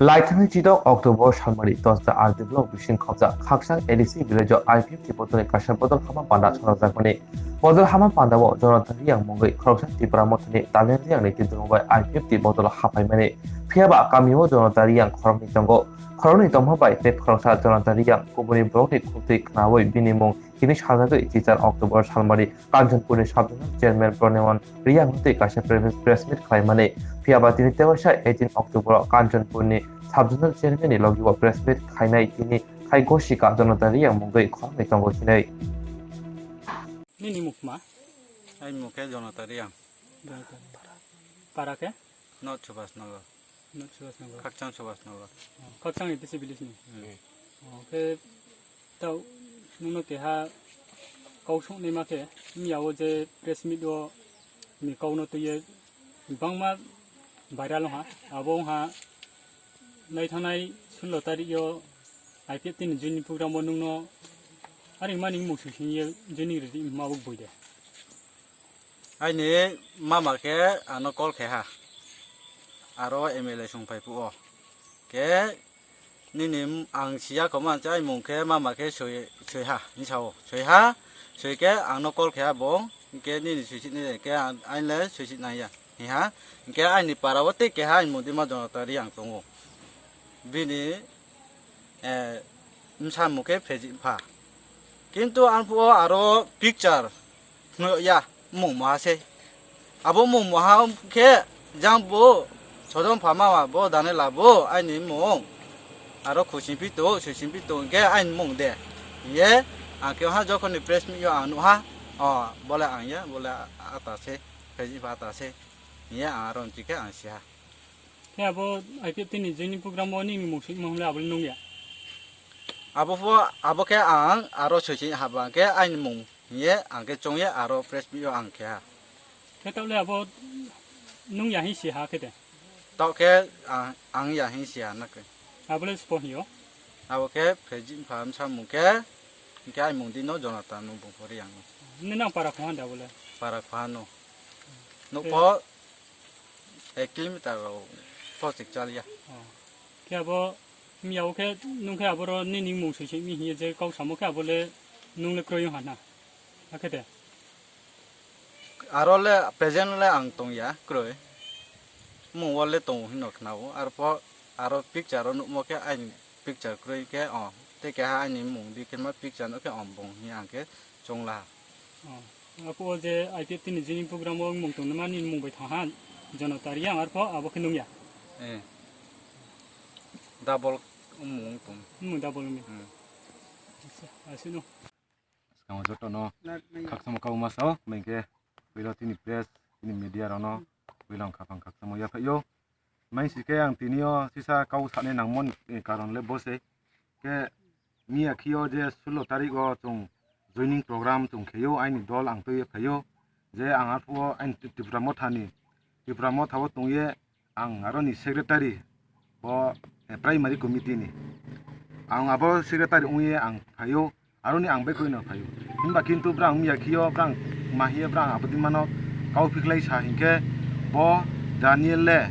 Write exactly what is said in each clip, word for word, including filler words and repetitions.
Laithani chidok October salmari Tosda R D block bising khobjak Khaksang A D C village o I P F T bodolni kaisa bodol hama panda chwrajakmani. Bodol hama pandao Jonathan Riyang mungwi khoroksa Tipra Mothani Daniel Riyangni tindrong bai I P F T bodol haphaimani. Phiyaba kamio Jonathan Riyang khoroknwi tongo. Khoroknwi tongma bai tei khoroksa Jonathan Riyang kubuni borokni khultwi khnaui bini mung tini sajagwi chichar October salmari Kanchanpurni Sub Zonal Chairman Pronewan Riyang twi kaisa press, press meet khlaimani. Phiyaba tini tewaisa eighteen October o Kanchanpurni Sub Zonal Chairman ni logi o press meet khainai tini khai gosika Jonathan Riyang mungwi khoroknwi tongo hinwi. Nini mukma? Ai mukhe Jonathan Riyang. Para khe? North Subhas Nagar. North Subhas Nagar. Khakchang Subhas Nagar. Oh, Khakchang A D C village ni. Hmm. Oh, khe tau nungno keha kau songnaima khe, miyao je press meet o ni kau no twiye bangma viral wngha. Abo wngha naithanai sullo tarik o I P F T ni joining program o nungno aring mani mung sing sing ye joining rwdi ma buk bui de. Aini mama khe ano call khe ha. Aro M L A song phai phuo. Khe nini m-, ang siya kho man chai mung khe mama khe soi, soi ha, ni sao. Soi ha, soi khe ang no call khe ha bo. Khe nini soi si ni khe ang, ang le soi si nang ya. Hi ha. Khe aini para o tei khe ha aini mung di ma Jonathan Riyang tongo. Bini eh, bwsa mung khe Pheji pha. Kintu ang phuo aro picture phunuk ya mung moha se. Abo mung moha khe jang bo sodom pha mama bo dane labo aini mung. Aro khusin pito, suisin pito hwnkhe aini mung de. Ye ang khe ha jokhon ni press meet yo ang nuha. O bole ang ya, bole ata se, Pheji pha ata se. Ye ang aro nchi khe ang siha. Khe abo I P F T ni joining program o nini mung swi mung le abo le nung ya. Abo pho, abo khe ang aro soi soi haba khe aini mung ye ang khe chong ye aro press meet o ang khe ha. Khe tau le abo nung ya hin si ha khe de. Tau khe ang, ang ya hin si ha na khe. Abo le spo hiyo. Abo khe Pheji pha bwsa mung khe, khe aini mung di no Jonathan no bung pori ang. Ni nang para kho han de abo le. Para kho han no. Nuk pho ek kilometer rok plastic chaliya. Oh. Khe abo miyao khe nung khe aboro nini mung soi soi mi hiye je kau samo khe abo le nung le kroi hana. Akhe de. Aro le present le ang tong ya kroi. Mung wal le tong hino khnao. Arpho aro picture o nukmo khe aini picture kroi khe o. Tei keha aini mung di khe ma picture no khe o bung hi ang khe chong la. Oh, ako o je I P F T ni joining program o mung tong mani mung bai thang ha, Jonathan Riyang arpho abo khe nung ya? Eh. Double mung tong. Mung double ni. Hmm. Acha, asino. Skang joto no khakchangma kau ma sao, mengke bilo tini press, tini media rok no bilo ang khapang khakchangma yaphaio. Maisi khe ang tini o sisa kau sani nangmani karon le bo se. Khe miya khio je sullo tarik o chwng joining program chwng kheyo, aini dol ang twi phaio. Je ang arphuo aini Tipra Motha ni, Tipra Motha o tongye ang aroni secretary bo, eh, primary committee ni. Ang abo secretary wngye ang phaio. Aroni ang bai koino phaio. Hinba kintu brang miya khio brang mahiya brang abodi mano kau phiklai sa hinkhe bo Daniel le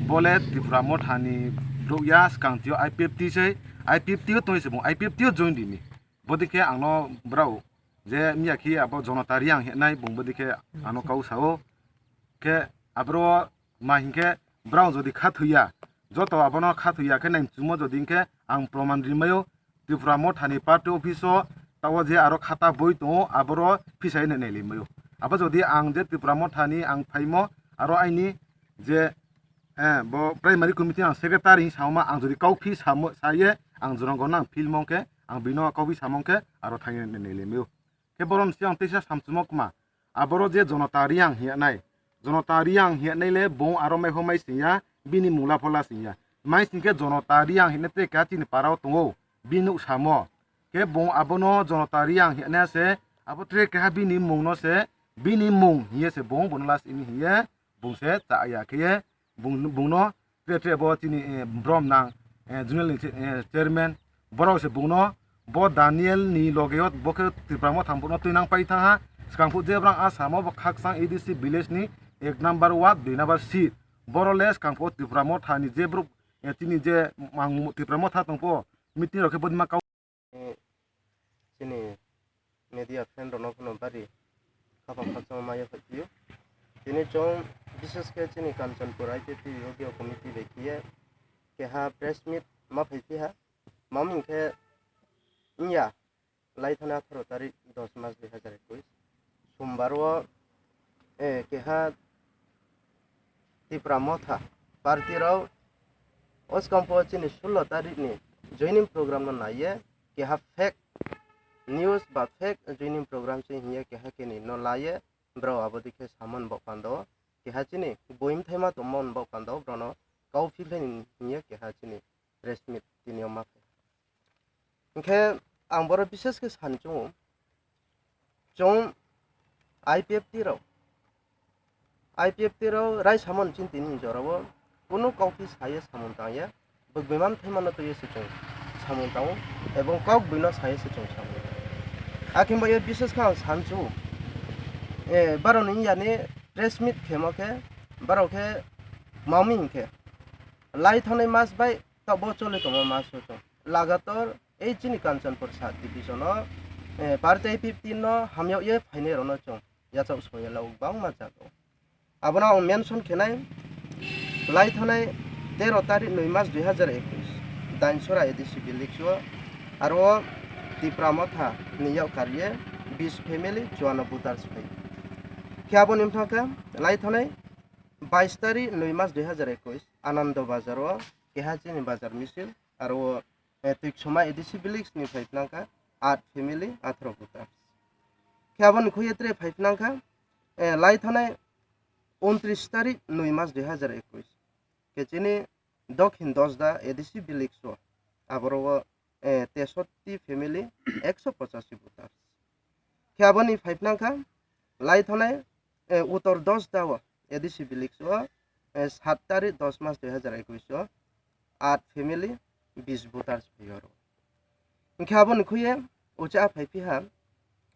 bo le Tipra Motha ni bruk ya skang tio I P F T sei I P F T o tongwi se bo I P F T o join di ni. Bodi khe ang no brao je miya khi abo Jonathan Riyang hinai bung bodi khe ano kau sao. Khe abro ma hinkhe brao jodi kha thuya, joto abono kha thuya khe nai chumo jodi hinkhe ang proman rimayo. Tipra Motha ni party office o tao je aro khata boi tongo, aboro phisai nai nai limai o. Abo jodi ang je Tipra Motha ni ang phaimo, aro aini je, eh, bo primary committee ang secretary samo ang jodi kau phi samo saye ang jonogon ang phil mong khe ang bino kau phi samong khe aro thangwi nai nai limai o. Khe borom si ang teisa samchumo kma. Aboro je Jonathan Riyang hinyanai, Jonathan Riyang hinyanai le bong aro mai pho mai singya, bini mungla phola singya. Mai singkhe Jonathan Riyang hinna tre keha chini parao tongo, bini nuk samo. Khe bong abono Jonathan Riyang hinna se, abo tre keha bini mungno se, bini mung hiye se bong bono last ini hiye, bung se cha ya khe ye, bung, bungno tre tre bo chini, eh, brom nang, eh, zonal ni, eh, chairman, borok se bungno bo Daniel ni loge o bo khe Tipra Motha ni borok no twi nang pai thang ha. Swkang phut je brang a samo bo Khakchang A D C village ni ek number ward, dui number seat. Borok le swkang phut Tipra Motha ni je borok Tini je mang Tipra Motha tongpo, meeting rok khe boni ma kau. Eh, chini media friend rokno phano bari khapang khakchangma ma yaphai phio. Tini chwng bishesh khe chini Kanchanpur I P F T Yogya Committee bai khiye keha press meet ma phai phiha. Mamo hinkhe wngya lai thani atharo tarik dos mas dui hazar ekush, Sombar o, eh, keha Tipra Motha party rok o swkang po chini sullo tarik ni joining program no naiye keha fake news ba fake joining program se hiye keha keni no laiye brao abo dikhe samon bok pando keha chini boim thaima tongmon bok pando brao no kau philhai ni hiye keha chini press meet tini o ma phai. Hinkhe ang boro bishesh khe sani chungo, chwng I P F T rok, I P F T rok rai samon chini tini jorao kunu kau phi saye samung tangya, bwk bimam thaimano twiwi se chwng samung tango, ebong kok buino saye se chwng samung tango. Akhe bo ye bishesh khe ang sani chungo, eh, baroni yani press meet khemo khe, barok khe mami hinkhe lai thani mas bai Tabuk choli tongma mas o chwng lagator ei chini Kanchanpur sub division o, eh, party fifteen no hamyok ye phainai rok no chwng yachak soya lago bangma jaga o. Abono ang mention khenai lai thanai tero tarik nwi mas dui hazar ekush Dainsora A D C village o aro Tipra Motha ni yak kariye bis family chuano voters phai. Khe aboni bwthang khe lai thanai bais tarik nwi mas dui hazar ekush Anando Bazar o keha chini bazar misil, aro o, eh, Tuiksoma A D C village ni phai phnang kha aat family atharo voters. Khe aboni khuye tre phai phnang kha, eh, lai thanai untris tarik nwi mas dui hazar ekush khe chini Dokhin Dosda A D C village o aboro o, eh, tesotti family ekso pochashi voters. Khe aboni phai phnang kha lai thanai, eh, Uttor Dosda o A D C village o, eh, sat tarik dos mas dui hazar ekush o aat family bis voters phai oro. Hinkhe aboni khuye ucha phai phiha,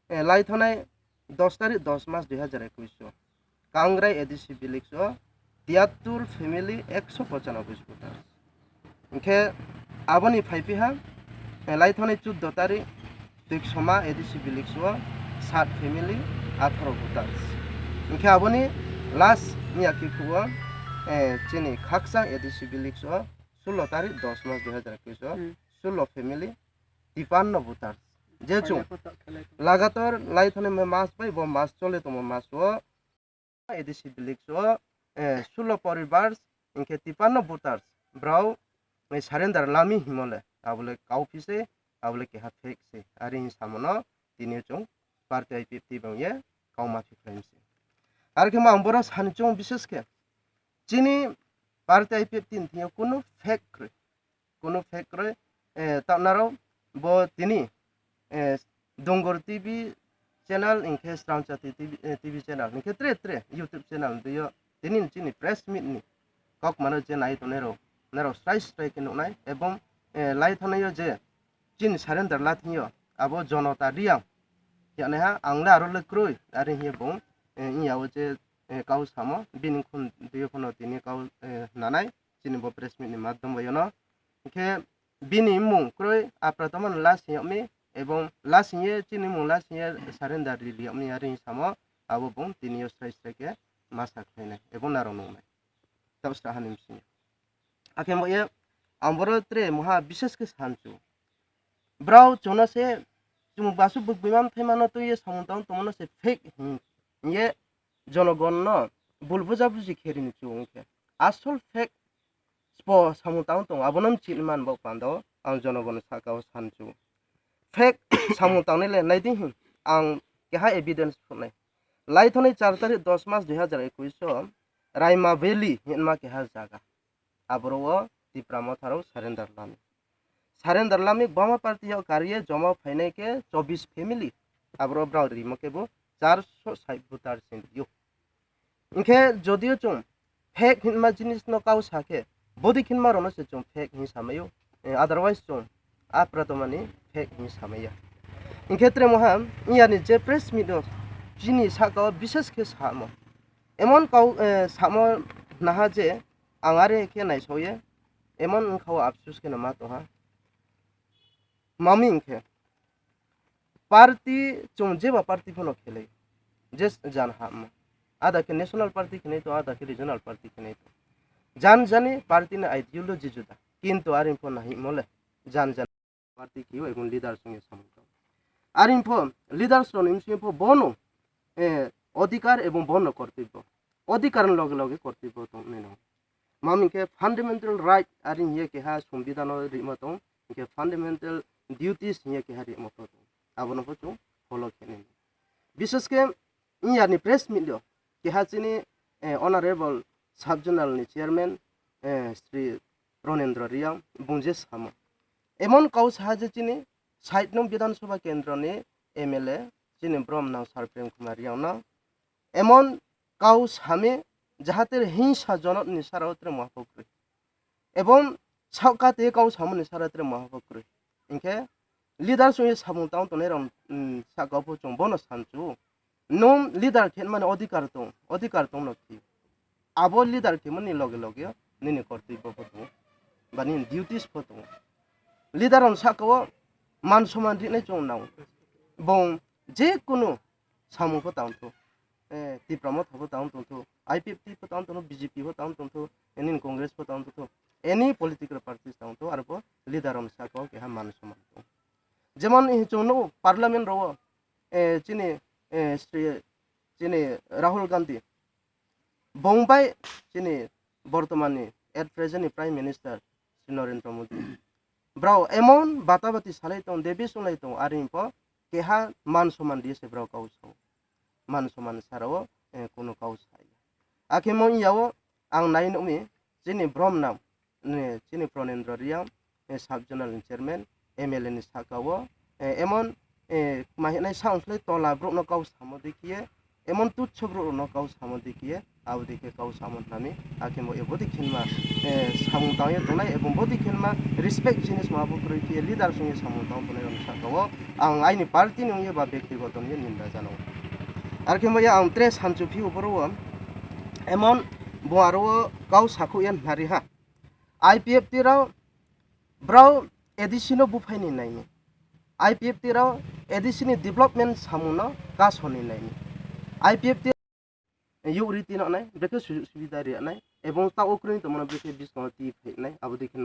eh, lai thanai dos tarik dos mas dui hazar ekush o Kangrai A D C village o tiyattur family ekso pochanoboi voters. Hinkhe aboni phai phiha, eh, lai thanai chuddo tarik Tuiksoma A D C village o sat family atharo voters. Hinkhe aboni last miya khe phuo, eh, chini Khakchang A D C village o sullo tarik dos mas dui hazar ekush o Hmm. sullo family tipanno voters. Je chwng lagator lai thanai mas bai bo mas chole tongma mas o A D C village o, eh, sullo poribars hinkhe tipanno voters brao, eh, surrender lami himole abole kau phi se, abole keha fake se. Ari hin samono tini chwng party I P F T bang ye kau ma phi khlai se. Ar khe ma ang boro sani chwng bishesh khe chini party I P F T ni thingyo kunu fake kwrwi. Kunu fake kwrwi, eh, tamnaro bo tini, eh, Donggor T V channel hinkhe Srangchati T V, eh, T V channel hinkhe tre tre YouTube channel twiyo tini chini press meet ni kok mano je nai tongnai rok, norok srai srai khe nuknai ebong, eh, lai thanaio je chini surrender la thangyo abo Jonota Riyang yanaiha ang le aro le kwrwi ari hiye bong, eh, wngya o je, eh, kau samo bini khun twiyo phano tini kau, eh, nanai chini bo press meet ni madhyom bai ono. Hinkhe bini mung kwrwi Apratomano last hiyokmi ebong last hiye chini mung last hiye surrender ri liyokmi ari samo abo bong tini yo srai srai khe masa khlainai ebong narok nungnai. Tabuk sra hani msing. Akhe mo ye ang boro tre moha bishesh khe sanchu. Brao chono se chumuk basu buk bimam thaimano twi ye samung tang tongmano se fake hin ye jonogon no bul buja buji kherini chu wngkhe. Asol fake spo samung tang tong abono mchini man bok pando ang jonogon saka o sanchu. Fake samung tangnai le naidi hin ang keha evidence phunai. Lai thani char tarik dos mas dui hazar ekush o Raima Valley hinma keha jaga. Aboro o Tipra Motha rok surrender lami. Surrender lami Boma party o kariye joma phainai khe chobbish family. Aboro brao rimo khe bo charso sait voter se rio. Hinkhe jodio chwng fake hinma jinis no kau sa khe, bodi khinma rok no se chwng fake hin samai o. Eh, otherwise chwng Apratomani fake hin samai ya. Hinkhe tre moha, iyani je press meet o chini saka o bishesh khe samo. Emon kau, eh, samo naha je ang are khe naisoye, Emon wngkha o afsus kheno ma tongha. Mami wngkhe party, chwng jeba party phano khelai, je jan hapma, ada khe national party khenai to, ada khe regional party khenai to, jan jani party ni ideology juda, kintu aring pho nahimo le jan jan party khe o ebong leaders wngya samung tong. Aring pho leaders rok ni bsing pho bono, eh, odhikar ebong bono kortibbo, odhikar ni loge loge kortibbo tong nai no. Mami khe fundamental right ari hiye keha sombidano rima tong, hinkhe fundamental duties hiye keha rima tong. Abono pho chwng follow khe nai. Bishes khe iyani press meet o keha chini, eh, honorable sub zonal ni chairman, eh, Shri Pranendra Reang bung je samo. Emon kau saha je chini sait nung Bidhan Sabha kendro ni M L A chini brom nang Sir Prem Kumar Reang no emon kau sami jahate hingsa jonot ni sara o tre moha pho kwrwi. Ebong sakka te kau samani sara tre moha pho kwrwi. Hinkhe leader songwi samung tang tongnai rok, mm, saka o pho chwng bono sanchu. Nung leader khe mani odhikar tong, odhikar tong no khi. Abo leader khe mani loge loge nini kortwi bo pho tongo. Ba nini duties pho tongo. Leader rok saka o man soman rinai chwng nang. Bong je kunu samung pho tang thu. Eh, Tipra Motha pho tang tong thu, I P F T pho tang tong thu, B J P pho tang tong thu, any Congress pho tang tong thu, any political parties tang thu, aro pho leader rok saka o keha man soman tong. Jemon hi chwng no parliament ro, eh, chini, eh, Shri, chini Rahul Gandhi, bong bai chini bortoman ni at present ni Prime Minister Shri Narendra Modi. Brao emon bata bati salai tong, debi sunglai tong, ari pho keha man soman di se brao kau sao. Man soman sara o, eh, kunu kau sai. Akhe mo iya o ang nai nukmi chini brom nam, eh, chini Pranendra Reang, eh, sub zonal ni chairman, M L A ni saka o, eh, emon, eh, ma hinai sound slai tola borok no kau samo di khiye, emon tutso borok no kau samo di khiye, abo di khe kau samo nami, akhe mo ebo di khinma, eh, samung tangye tongnai, ebong bo di khinma respect jinis ma bo kwrwi khiye leader songye samung tang tongnai rok saka o, ang aini party ni wngye ba bektigoto wngye ninda jano. Arkhe mo ya ang tre sanchu phi o boro o, emon bo aro o kau sakhuk ya nari ha, I P F T rao brao A D C no buphai ni nai ni. I P F T rao A D C ni development samung no kaso ni nai ni. I P F T yuk ri tino nai, brekhe sujug subida ri nai, ebong ta ukrui tongmano brekhe biskango twi phai nai, abo dikhe